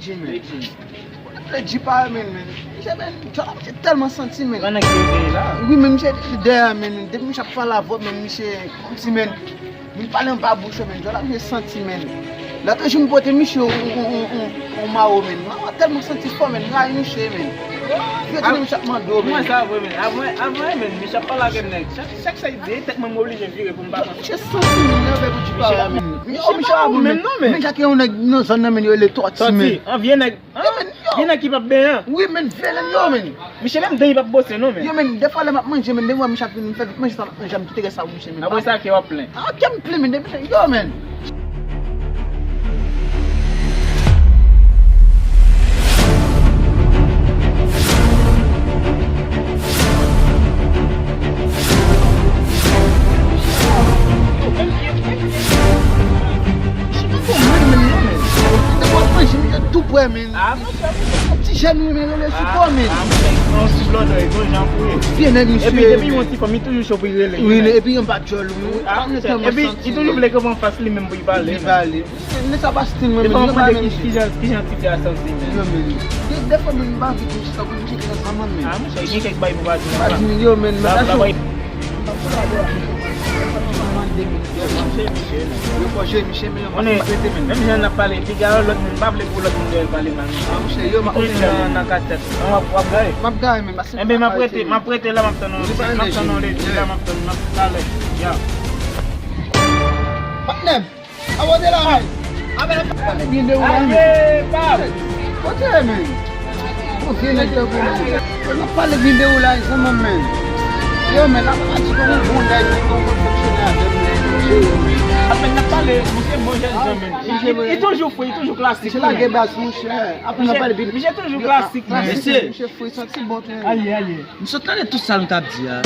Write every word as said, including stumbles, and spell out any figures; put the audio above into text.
Jimmy. Lè G pa yo, men, men. Misye, men, djòl la, misye tèlman santi, men. Nan ki yo te ye la? Wi, men, misye dèyè, men. Depi misye ap pale avè w, men, misye konn ti, men. Vin pale anba bouch yo, men. Djòl la, misye santi, men. Lòt jou, m pote misye yon, yon, yon, yon, yon mawo, men. Mawo tèlman santi fò, men. M rayi misye, men. Yo di misye ap mande w, men. Mwen sa vre, men. Avè, avè, men. Misye ap pale avè nèg. Chak, chak sa y di, tèt mwen, m oblije vire pou m pa panse. Misye santi, men. Lè w vè pou G pa yo, men. Yo, misye pa bon, men. Men, Jacques, yon nèg nan zòn nan, men, yo rele Tòti, men. An vye nèg. An? Gen nèg ki p ap benyen. Wi, men, vye nèg yo, men. Misye menm dan li p ap bwose non, men. Yo, men, defwa lè m ap manje, men, men, m wè misye ap vin, m fè vit manje sa, m ap manje, m kite rès sa pou misye, men. Apre sa, kè w ap plen. Ah, kè m plen, men, depi yo, men. Yo, men, yo, men, men. Misye pa bon moun menm non, men. Depi w ap manje, misye tou prè, men. Ah, monchè, monchè. Ti jèn wi, men, rele sou kò, men. Ah, monchè, yon ti blòdòy, gon jan pou ye. Vye nèg, misye. Epi depi yon ti fanm, li toujou cho pou li rele. Wi, men, epi yon pa djòl, wi. Ah, monchè. Epi li toujou vle kanpe anfas li menm pou li pale. Li pale. Nèg sa pa stil mwen, men. Li pa mande ki, ki jan, ki jan ti fi a santi, men. Yo, men. Gen de fwa, men, m pa anvi di sa pou m cheke ansanm, men. Ah, monchè, gen kèk bagay pou pa di, men. Pa di, men, yo, men, men. Yo, fò jwe misye, men. Yo, fò jwe misye, men. Yo, pa prete, men. Menm jan n ap pale, piga yo, lòt moun, pa vle pou lòt moun dèyè l pale mal, men. Ah, monchè, yo, m ap prete, men. Nan, nan kat tèt. An w ap, w ap gaye. M ap gaye, men. M ap prete la, m ap tann ou. M ap tann ou, lè di la, m ap tann, m ap talè. Ya. Patnè m. Abòne la, men. Pale byen de ou la, men. Kote, men? Bon, vye nèg tankou nou. N ap pale byen de ou la, zanmi m, men. Yo, men, la pa di kon yon bon nèg, ki kon konn fonksyone avè m, men. Apèn n ap pale, misye bon jèn jan, men. Li, li toujou fre, li toujou klasik. Misye lage bas, monchè. Apèn n ap pale byen. Misye toujou klasik, men. Misye, misye fre, santi bon, men. Aye, aye. M sot tande tout sa nou t ap di a.